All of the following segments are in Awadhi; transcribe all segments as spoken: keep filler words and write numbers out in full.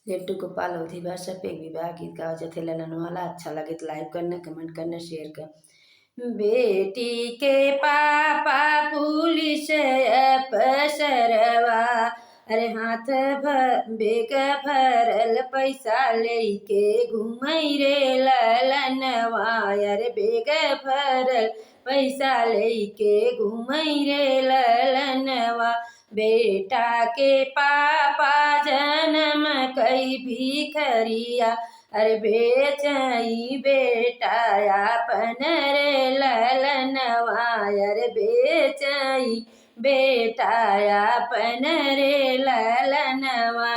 लेट्टू गोपाल अवधी भाषा पे एक विवाह गीत गावा जाथे ललन वाला। अच्छा लगे तो like करना, comment करना, share कर। बेटी के पापा पुलिस अफसरवा, अरे हाथ भ-, bag भरल पैसा लेके घूमै रे ललनवा, अरे bag भरल पैसा लेके घूमै रे ललनवा। बेटा के पापा जनम कई भिखरिया, अरे बेचई बेटा आपन रे ललनवा, अरे बेचई बेटा आपन रे ललनवा।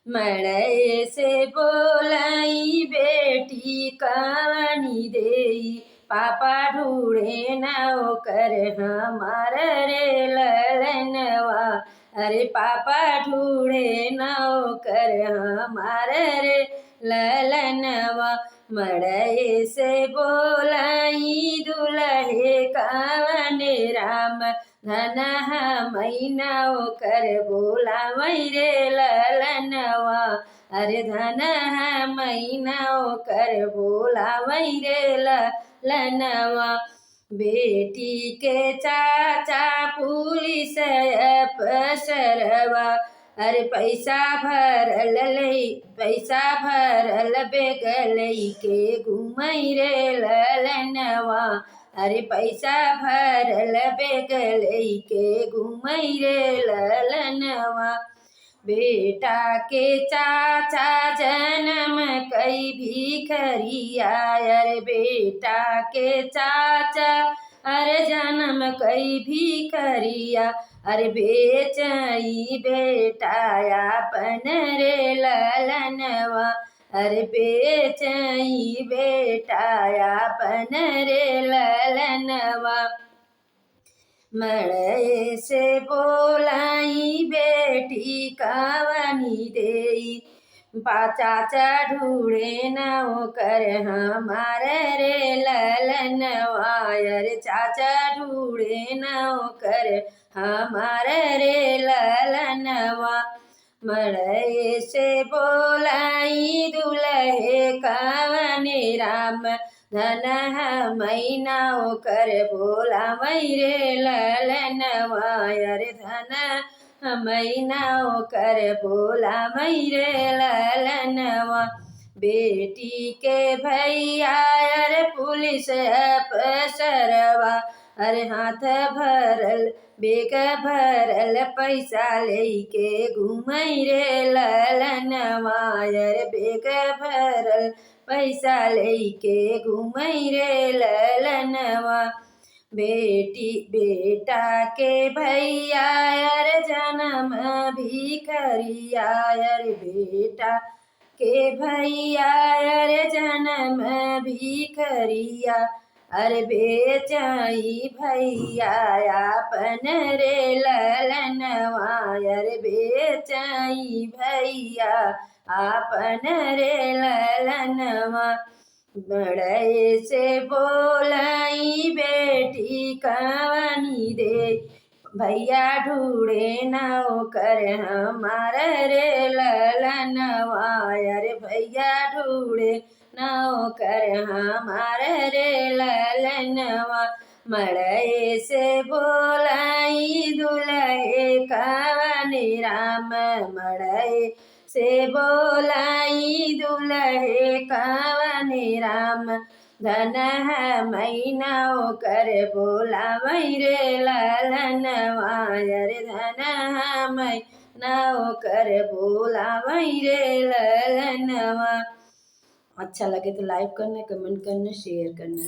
मड़ई से बोलई बेटी कवनी देई, पापा ढूढ़े न ओकर हमार रे ललनवा, अरे पापा ढूढ़े न ओकर हमार रे ललनवा। मड़ई से बोलई दुलहे कवने राम, धन हमई न ओकर बोलावई रे ललनवा, अरे धन हमई न ओकर बोलावई रे ललनवा। बेटी के चाचा पुलिस अफसरवा, अरे पैसा भरल लई, पैसा भरल bag लइके घूमै रे ललनवा, अरे पैसा भरल bag लइके घूमै रे ललनवा। बेटा के चाचा जनम कई भिखरिया, अरे बेटा के चाचा अरे जनम कई भिखरिया, अरे बेचई बेटा आपन रे ललनवा, अरे बेचई बेटा आपन रे ललनवा। मड़ई से बोलई बेटी कवनी देई, पा-, चाचा ढूढ़े न ओकर हमार रे ललनवा, अरे चाचा ढूढ़े न ओकर हमार रे ललनवा। मड़ई से बोलई दुलहे कवने राम, धन हमई न ओकर बोलावई रे ललनवा, अरे धन हमई न ओकर बोलावई रे ललनवा। बेटी के भैया अरे पुलिस अफसरवा, अरे हाथ भरल bag भरल पैसा लेके घूमई रे ललनवा, अरे bag भरल पैसा लेके घूमई रे ललनवा। बेटी, बेटा के भैया अरे जनम भिखरिया, अरे बेटा के भैया अरे जनम भिखरिया, अरे बेचई भैया आपन रे ललनवा, अरे बेचई भैया आपन रे ललनवा। मड़ई से बोलई बेटी कवनी देई, भैया ढूढ़े न ओकर हमार रे ललनवा, अरे भैया ढूढ़े न ओकर हमार रे ललनवा। मड़ई से बोलई दुलहे कवने राम, मड़ई से बोलई दुलहे कवने राम, धन हमई न ओकर बोलावई रे ललनवा, अरे धन हमई न ओकर बोलावई रे ललनवा। अच्छा लगे तो like करना, comment करना, share करना।